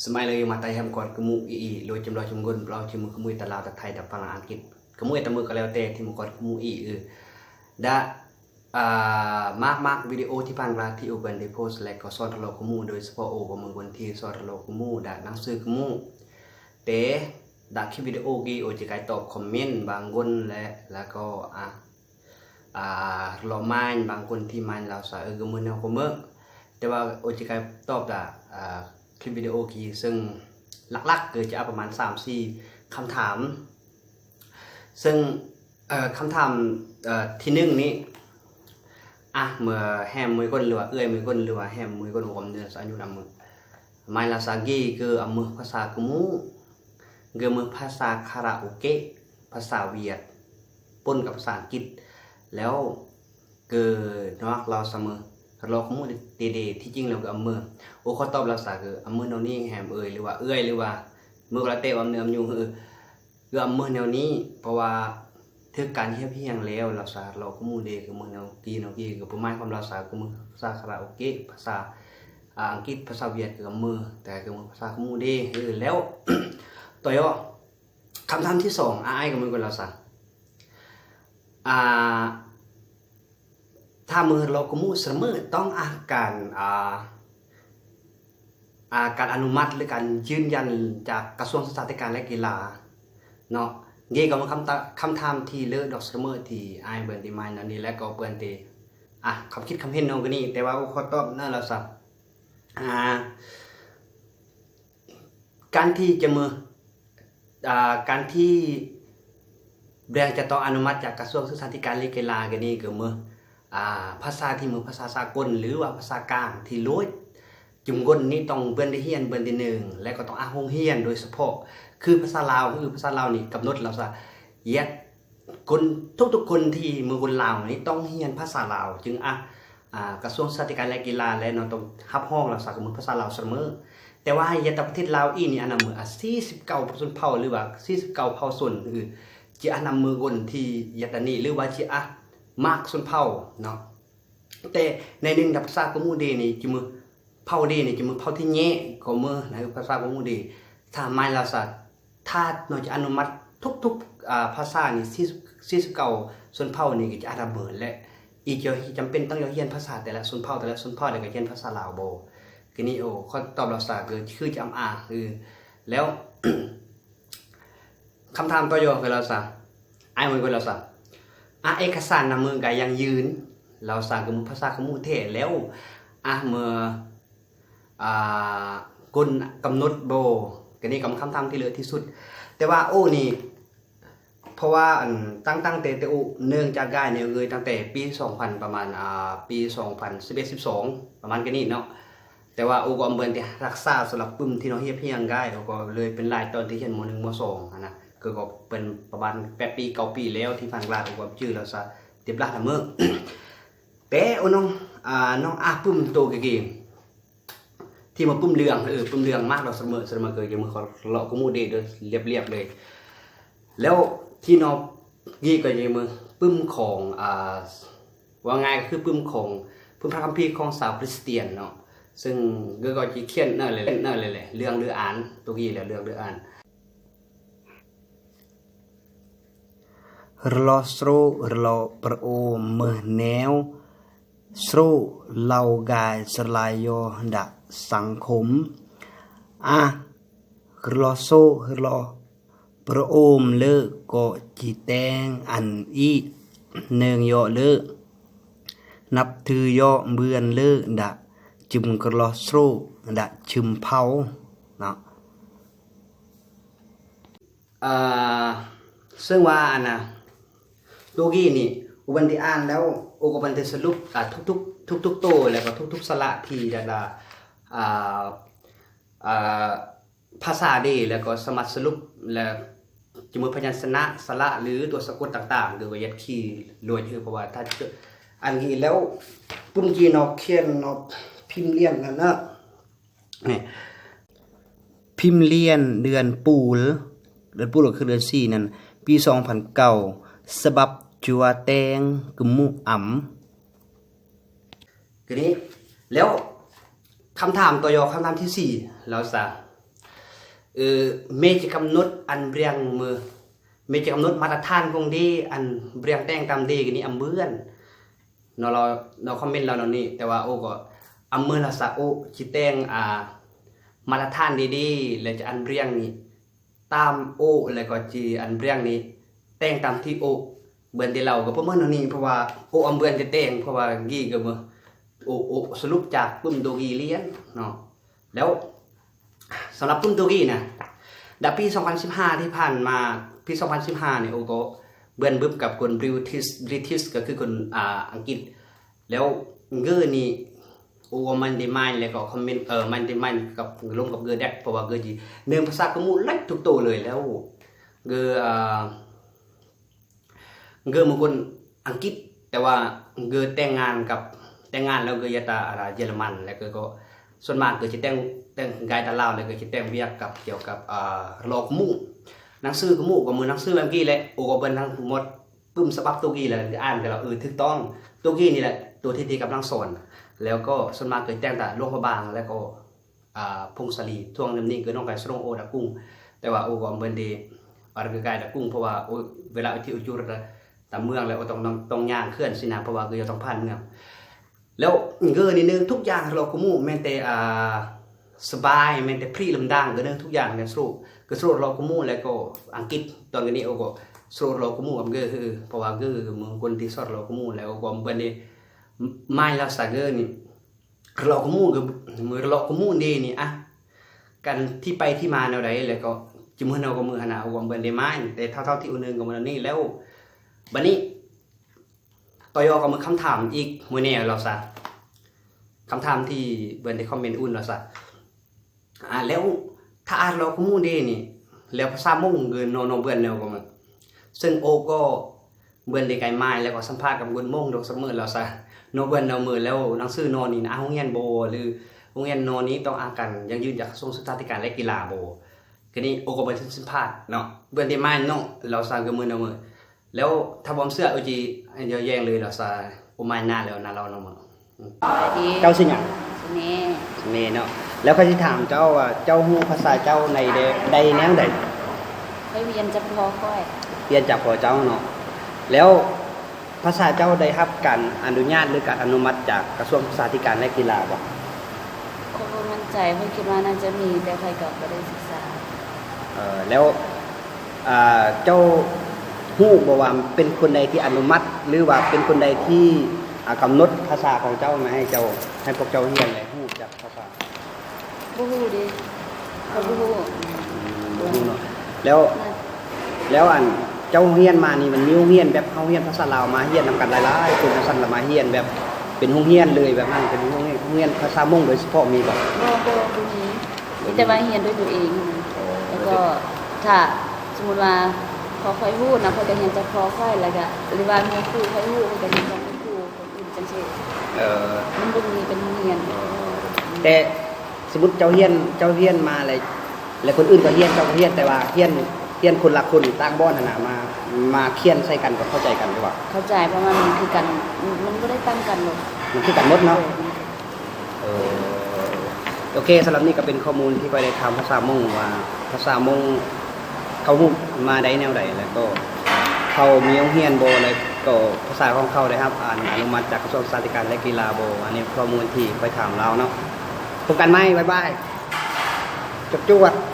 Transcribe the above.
ສະໄໝເລີຍມາໄຕແຮມກອດກະມຸອີອີ ໂລຈຳລອຈຳກົນເລົ່າຈະມືຂະມຸຍຕະລາວຕະໄທຕະຝຣັ່ງອັງກິດກະມຸຍຕະມືກະແລ້ວແຕ່ທີ່ມາກອດກະມຸອີອີ ດະ ອ່າ ມາກໆວິດີໂອທີ່ຜ່ານມາທີ່ໂອເພິ່ນໄດ້ໂພສແລະກໍສອນທະເລາະກະມຸໂດຍສະເພາະໂອກໍເປັນຄົນທີ່ສອນທະເລາະກະມຸດະໜັງສືກະມຸ ແຕ່ ດະຄລິບວິດີໂອກີໂອຈະກາຍຕອບຄອມເມັນບາງຄົນແລະ ແລະກໍ ອ່າ ອ່າ ເລາະມາຍບາງຄົນທີ່ມາຍລາວສາເອີກະເມີແນວກະເມີ ແຕ່ວ່າໂອຈະກາຍຕອບດະ ອ່າ ຄລິບວິດີໂອກີເຊິ່ງຫຼັກໆຄືຈະເອົາປະມານສາມສີ່ຄຳຖາມ ເຊິ່ງ ເອີ ຄຳຖາມ ເອີ ທີໜຶ່ງນີ້ ອ່າ ເມື່ອແຮມມື້ກ່ອນ ຫຼືວ່າເອື້ອຍມື້ກ່ອນ ຫຼືວ່າແຮມມື້ກ່ອນ ອາຍຸນຳມື ມາຍລາວສາກີເກີອຳເມີພາສາກະມຸ ເກີອຳເມີພາສາຄາຣາໂອເກະ ພາສາຫວຽດ ປົນກັບພາສາອັງກິດ ແລ້ວ ເກີນອກລາວສາເມີ ລາວກະມຸເດເດ ທີ່ຈິງແລ້ວກະອຳເມີ ໂອ ຂໍຕອບລາວສາເກີອຳເມີແນວນີ້ແຮມເອີຍ ຫຼືວ່າເອື້ອຍ ຫຼືວ່າເມີກະລາເຕອຳເນີອຳຍຸງເອີ ເກືອເມີແນວນີ້ ເພາະວ່າຖືກການຮຽບຮຽງແລ້ວ ລາວສາເລາະກະໝູ່ເດ ກະເມີແນວກີນແນວກີ ກະບໍ່ໝາຍຄວາມລາວສາກະເມີພາສາຄາຣາໂອເກະ ພາສາ ອາ ອັງກິດ ພາສາຫວຽດ ກະເມີ ແຕ່ກະເມີພາສາກະໝູ່ເດ ເອີ ແລ້ວ ຕໍ່ຍອ ຄຳຖາມທີສອງ ອາ ອ້າຍກະເມີກ່ອນລາວສາ ອາ ຖ້າເມີເລາະກະໝູ່ສະເໝີຕ້ອງອາການ ອາ ອາ ການອະນຸມັດ ຫຼື ການຢືນຢັນຈາກກະຊວງສຶກສາທິການ ແລະ ກິລາເນາະ ເດກະເມີຄຳ ຄຳຖາມທີ່ເລີດອກສະເໝີທີ່ອ້າຍເພິ່ນຕິມາຍນັ້ນນີ້ ແລະ ກໍເພິ່ນຕິ ອາ ຄຳຄິດຄຳເຫັນນ້ອງກະນີ້ ແຕ່ວ່າຂໍຕອບນະລາວສາ ອາ ການທີ່ຈະເມີ ອ່າ ການທີ່ແບງຈະຕ້ອງອະນຸມັດຈາກກະຊວງສຶກສາທິການ ແລະ ກິລາ ກະນີ້ກະເມີ ອ່າ ພາສາທີ່ເມີພາສາສາກົນ ຫຼືວ່າພາສາກາງທີ່ໂລດ ຈຸມກົນນີ້ຕ້ອງເພິ່ນໄດ້ຮຽນເພິ່ນທີໜຶ່ງ ແລະ ກໍຕ້ອງອາໂຮງຮຽນໂດຍສະເພາະ ຄືພາສາລາວ ຄືພາສາລາວນີ້ກຳນົດລາວສາ ຢາກ ຄົນ ທຸກໆຄົນທີ່ເມືອຄົນລາວນີ້ຕ້ອງຮຽນພາສາລາວ ຈຶ່ງ ອາ ອາ ກະຊວງສຶກສາທິການ ແລະ ກິລາ ແລະ ເນາະ ຕ້ອງຮັບຮອງລາວສາກະເມືອພາສາລາວສະເໝີ ແຕ່ວ່າໃຫ້ຢາດຕາປະເທດລາວອີ່ນີ້ ອັນນຳເມືອ ອາ ສີ່ສິບເກົ້າຊົນເຜົ່າ ຫຼືວ່າ ສີ່ສິບເກົ້າເຜົ່າຊົນ ຈະ ອາ ນຳເມືອຄົນທີ່ຢາດຕານີ້ ຫຼືວ່າ ຈະ ອາ ມາກຊົນເຜົ່າເນາະ ແຕ່ໃນໜຶ່ງພາສາກະໝູ່ເດນີ້ ຈະເມືອ ເຜົ່າເດນີ້ຈະເມືອເຜົ່າທີ່ແຍະ ກໍເມືອໃນພາສາກະໝູ່ເດ ຖ້າໝາຍລາວສາ ຖ້າເນາະຈະອະນຸມັດທຸກໆ ອາ ພາສານີ້ ສີ່ສິບ ສີ່ສິບເກົ້າຊົນເຜົ່ານີ້ກໍຈະອາດເມີ ແລະ ອີກຈະຈຳເປັນຕ້ອງຢາກຮຽນພາສາແຕ່ລະຊົນເຜົ່າ ແຕ່ລະຊົນເຜົ່າ ແລ້ວກໍຮຽນພາສາລາວບໍ່ ກະນີ້ ໂອ ຂໍຕອບລາວສາ ຄື ຄືຈະອຳອາ ຄື ແລ້ວ ຄຳຖາມຕໍ່ຢອກເລີຍລາວສາ ອ້າຍເມືອກະລາວສາ ອາ ເອກະສານນຳມືກະຍັງຢືນ ລາວສາກະເມືອພາສາກະໝູ່ແທ້ແລ້ວ ອາ ເມືອ ອາ ກົນກຳນົດບໍ່ ກະນີ້ກຳ ຄຳຖາມທີ່ເລີດທີ່ສຸດ ແຕ່ວ່າໂອນີ້ ເພາະວ່າ ອັນ ຕັ້ງ ຕັ້ງແຕ່ ແຕ່ໂອ ເນື່ອງຈາກກາຍແນວເງີຍຕັ້ງແຕ່ປີສອງພັນ ປະມານ ອາ ປີສອງພັນສິບເອັດ ສິບສອງ ປະມານກະນີ້ເນາະ ແຕ່ວ່າໂອກໍເໝືອນທີ່ຮັກສາສຳລັບປຶ້ມທີ່ນ້ອງຮຽບຮຽງໄດ້ ໂອກໍເລີຍເປັນຫຼາຍຕອນທີ່ຮຽນ ມໍໜຶ່ງ ມໍສອງຫັ້ນນະ ຄືກໍເປັນປະມານແປດປີ ເກົ້າປີແລ້ວທີ່ຜ່ານມາ ໂອກໍຈື່ລາວສາ ເຕັມລາດລະເມີ ແຕ່ໂອນ້ອງ ອາ ນ້ອງອາປຶ້ມໂຕກະເກ ທີ່ມາປຶ້ມເລື່ອງ ເອີ ປຶ້ມເລື່ອງມາກເນາະ ສະເໝີ ສະເໝີເກີຍ ເມືອຂໍເລາະກະໝູ່ເດໂດຍລຽບໆເລີຍ ແລ້ວທີ່ນ້ອງກີກໍຈະເມືອປຶ້ມຂອງ ອາ ວ່າງ່າຍກໍຄືປຶ້ມຂອງ ປຶ້ມພະຄຳພີຂອງຊາວຄຣິສຕຽນເນາະ ເຊິ່ງເກີຍກໍຈະຂຽນນັ້ນແຫຼະ ນັ້ນແຫຼະ ເລື່ອງລືອານ ໂຕກີແຫຼະ ເລື່ອງລືອານ ຣະລໍໂຊຣະລໍປຣະໂອມເມີແນວ ໂຊຣະເລົາກາຍສະລາຍຍໍດະສັງຄົມ ອາ ຣະລໍໂຊຣະລໍ ປຣະໂອມເລີກກໍຈິແຕງອັນອີກເນີງເຍາະເລີ ນັບຖືເຍາະເບືອນເລີດະ ຈຶ່ມກະລໍໂຊຣະດະຊຶມເພົາເນາະ ເອີ ເຊິ່ງວ່າອັນນະ ໂຕກີນີ້ ໂອເພິ່ນໄດ້ອ່ານແລ້ວ ໂອກໍເພິ່ນໄດ້ສະຫຼຸບ ອາ ທຸກໆ ທຸກໆໂຕ ແລ້ວກໍທຸກໆສະຫຼະທີ່ດາດາ ອາ ອາ ພາສາເດ ແລ້ວກໍສາມາດສະຫຼຸບ ແລະ ຈະມີພະຍັນຊະນະ ສະຫຼະ ຫຼື ຕົວສະກົດຕ່າງໆ ຫຼືວ່າຍັດຄີໂລຍ ເພາະວ່າຖ້າ ອັນນີ້ແລ້ວ ປຶ້ມຈີນເນາະ ຂຽນເນາະ ພິມລຽນນັ້ນນະ ພິມລຽນເດືອນປູລ ເດືອນປູລກໍຄືເດືອນສີ່ນັ້ນ ປີສອງພັນເກົ້າ ສະບັບຈົວແຕງກະມຸອຳ ກະນີ້ ແລ້ວຄຳຖາມຕໍ່ຢອກ ຄຳຖາມທີສີ່ ລາວສາ ເອີ ແມ່ຈະກຳນົດອັນບຽງມື ແມ່ຈະກຳນົດມາດຕະຖານຂອງເດ ອັນບຽງແຕ່ງຕາມເດກະນີ້ອຳເບືອນເນາະ ລາວເນາະ ຄອມເມັນລາວແນວນີ້. ແຕ່ວ່າໂອກໍອຳເມີນລາວສາ ໂອຊິແຕ່ງ ອ່າ ມາດຕະຖານເດ ເດ ແລະຈະອັນບຽງນີ້ຕາມໂອ ແລະກໍຊິອັນບຽງນີ້ແຕ່ງຕາມທີ່ໂອເບືອນເດລາວ ກໍປະມານແນວນີ້. ເພາະວ່າໂອອຳເບືອນຈະແຕ່ງ ເພາະວ່າກີ້ກໍເບິ່ງ ໂອ ໂອສະຫຼຸບຈາກປຶ້ມໂຕກີ້ລຽນເນາະ. ແລ້ວສຳລັບປຶ້ມໂຕກີ້ນະ ດາປີສອງພັນສິບຫ້າທີ່ຜ່ານມາ ປີສອງພັນສິບຫ້ານີ້ ໂອກໍເບືອນບຶບກັບຄົນບຣິຕິສ ບຣິຕິສກໍຄືຄົນ ອ່າ ອັງກິດ. ແລ້ວເກີນີ້ ໂອມັນໄດ້ມາຍ ແລ້ວກໍຄອມເມັນ ເອີ ມັນໄດ້ມາຍກັບລົມກັບເກີແດັກ ເພາະວ່າເກີຊິເນີງພາສາກະມຸຫຼາຍທຸກໂຕເລີຍ. ແລ້ວເກີ ອ່າ ເກີເປັນຄົນອັງກິດ ແຕ່ວ່າເກີແຕ່ງງານກັບ ແຕ່ງງານແລ້ວເກີຢາກຕາ ອ່າ ເຢຍລະມັນ ແລ້ວເກີກໍ ສ່ວນມາກເກີຈະແຕ່ງ ແຕ່ງກາຍຕາລາວ ແລ້ວເກີຈະແຕ່ງວຽກກັບ ກ່ຽວກັບ ອ່າ ລາວກະມຸ ໜັງສືກະມຸ ກໍເໝືອນໜັງສືແບບກີ້ແຫຼະ. ໂອກໍເບິ່ງທັງໝົດປຶ້ມສະບັບໂຕກີ້ ແລ້ວອ່ານກັນແລ້ວ ເອີ ຖືກຕ້ອງ ໂຕກີ້ນີ້ແຫຼະ ໂຕທີ່ ທີ່ກຳລັງສອນ. ແລ້ວກໍສ່ວນມາກເກີແຕ່ງແຕ່ຫຼວງພະບາງ ແລ້ວກໍ ອ່າ ຜົ້ງສາລີ. ຊ່ວງນີ້ເກີນ້ອງກາຍສະໂລງໂອດາກຸງ ແຕ່ວ່າໂອກໍເໝືອນເດ ອາກະກາຍດາກຸງ ເພາະວ່າໂອ ເວລາທີ່ໂອຈູດຕາມເມືອງແລ້ວ ໂອຕ້ອງ ຕ້ອງ ຕ້ອງຍ່າງເຄື່ອນຊີ້ນະ ເພາະວ່າເກີຕ້ອງຜ່ານເມືອງ. ແລ້ວເກີນີ້ເນີງທຸກຢ່າງ ລາວກະມຸ ແມ່ນແຕ່ ອ່າ ສະບາຍ ແມ່ນແຕ່ພຣີລຳດາງ ເກີເນີງທຸກຢ່າງ ແມ່ນສະໂລ ເກີສະໂລລາວກະມຸ ແລ້ວກໍອັງກິດ. ຕອນນີ້ໂອກໍສະໂລລາວກະມຸກັບເກີ ເພາະວ່າເກີເປັນຄົນທີ່ສອນລາວກະມຸ ແລ້ວກໍເໝືອນເດ ມາຍລາວສາເກີນີ້ ລາວກະມຸ ກະ ເລາະກະມຸເດນີ້ ອະ ການທີ່ໄປທີ່ມາແນວໃດ ແລ້ວກໍຈິມເຮົາກໍມືຫັ້ນນະ ອວມເບິ່ງໄດ້ມາ ແຕ່ເທົ່າໆທີ່ໂອເນີງກໍມື້ນີ້ແລ້ວ. ບັດນີ້ ຕໍ່ຍໍກັບມື້ຄຳຖາມອີກມື້ແນ່ລາວຊະ ຄຳຖາມທີ່ເບິ່ງໄດ້ຄອມເມັນອຸ່ນລາວຊະ. ອ່າ ແລ້ວຖ້າອ່ານລາວກະມຸເດນີ້ ແລ້ວພາສາມົ້ງເອີ້ນນໍເບືອນແນວກໍ ເຊິ່ງໂອກໍເບືອນເດໄກມາຍ ແລ້ວກໍສຳພາດກັບຄົນມົ້ງດອກສະເມີລາວຊະ ນໍເບືອນແນວເມີ ແລ້ວໜັງສືນໍນີ້ນະ ໂຮງຮຽນບໍ່ ຫຼືໂຮງຮຽນນໍນີ້ຕ້ອງອາການຢັ້ງຢືນຈາກກະຊວງສຶກສາທິການ ແລະ ກິລາບໍ່? ກະນີ້ໂອກໍບໍ່ທັນສຳພາດເນາະ ເບືອນເດມາຍເນາະ ລາວຊະກໍເມີແນວເມີ. ແລ້ວຖ້າບໍ່ເຊື່ອ ໂອຈິເຢີແຍງເລີຍລາວຊະ ໂອມາຍນາແລ້ວນາລາວນຳ. ເຈົ້າຊື່ຫຍັງ? ຊື່ເມ. ຊື່ເມເນາະ. ແລ້ວຂ້ອຍຊິຖາມເຈົ້າວ່າ ເຈົ້າຮູ້ພາສາເຈົ້າໃນ ໄດ້ແນວໃດ? ຂ້ອຍຮຽນຈາກພໍ່ຂ້ອຍ. ຮຽນຈາກພໍ່ເຈົ້າເນາະ. ແລ້ວພາສາເຈົ້າໄດ້ຮັບການອະນຸຍາດ ຫຼື ການອະນຸມັດຈາກກະຊວງສຶກສາທິການ ແລະ ກິລາບໍ່? ຂ້ອຍບໍ່ໝັ້ນໃຈ, ຂ້ອຍຄິດວ່າໜ້າຈະມີ, ແຕ່ຂ້ອຍກໍບໍ່ໄດ້ສຶກສາ. ເອີ ແລ້ວ ອ່າ ເຈົ້າຮູ້ບໍ່ວ່າເປັນຄົນໃດທີ່ອະນຸມັດ ຫຼືວ່າເປັນຄົນໃດທີ່ ອ່າ ກຳນົດພາສາຂອງເຈົ້າມາໃຫ້ເຈົ້າ ໃຫ້ພວກເຈົ້າຮຽນ ແລະ ຮູ້ຈັກພາສາ? ບໍ່ຮູ້ເດ ຂ້ອຍບໍ່ຮູ້. ອືມ ບໍ່ຮູ້ເນາະ. ແລ້ວ ແລ້ວອັນເຈົ້າຮຽນມານີ້ ມັນມີໂຮງຮຽນແບບເຮົາຮຽນພາສາລາວມາຮຽນນຳກັນຫຼາຍໆຄົນຈັ່ງຊັ້ນ ລະມາຮຽນແບບເປັນໂຮງຮຽນເລີຍແບບນັ້ນ ເປັນໂຮງຮຽນ ໂຮງຮຽນພາສາມົ້ງໂດຍສະເພາະມີບໍ່? ບໍ່ ບໍ່ ບໍ່ມີ. ມີແຕ່ວ່າຮຽນດ້ວຍຕົວເອງ. ອໍ ແລ້ວກໍຖ້າສົມມຸດວ່າພໍຂ້ອຍຮູ້ນະ ຂ້ອຍກໍຮຽນຈາກພໍ່ຂ້ອຍ ແລ້ວກໍ ຫຼືວ່າມີຄູຂ້ອຍຮູ້ ຂ້ອຍກໍຮຽນຈາກຄູຄົນອື່ນຈັ່ງຊີ້. ເອີ ມັນບໍ່ມີເປັນໂຮງຮຽນ. ອໍ ແຕ່ສົມມຸດເຈົ້າຮຽນ ເຈົ້າຮຽນມາແລ້ວ ແລ້ວຄົນອື່ນກໍຮຽນ ເຈົ້າກໍຮຽນ ແຕ່ວ່າຮຽນ ຮຽນຄົນລະຄົນຕ່າງບ່ອນຫັ້ນນະ ມາ ມາຂຽນໃສ່ກັນກໍເຂົ້າໃຈກັນຢູ່ບໍ່? ເຂົ້າໃຈ ເພາະວ່າມັນຄືກັນ ມັນບໍ່ໄດ້ຕ່າງກັນດອກ. ມັນຄືກັນໝົດເນາະ. ເອີ ໂອເຄ ສຳລັບນີ້ກໍເປັນຂໍ້ມູນທີ່ຂ້ອຍໄດ້ຖາມພາສາມົ້ງວ່າ ພາສາມົ້ງເຂົາຮູ້ມາໄດ້ແນວໃດ ແລ້ວກໍເຂົາມີໂຮງຮຽນບໍ່ ແລ້ວກໍພາສາຂອງເຂົາໄດ້ຮັບອານອະນຸມັດຈາກກະຊວງສຶກສາທິການ ແລະ ກິລາບໍ່. ອັນນີ້ຂໍ້ມູນທີ່ຂ້ອຍຖາມລາວເນາະ. ພົບກັນໃໝ່ ບາຍບາຍ ຈວດໆ.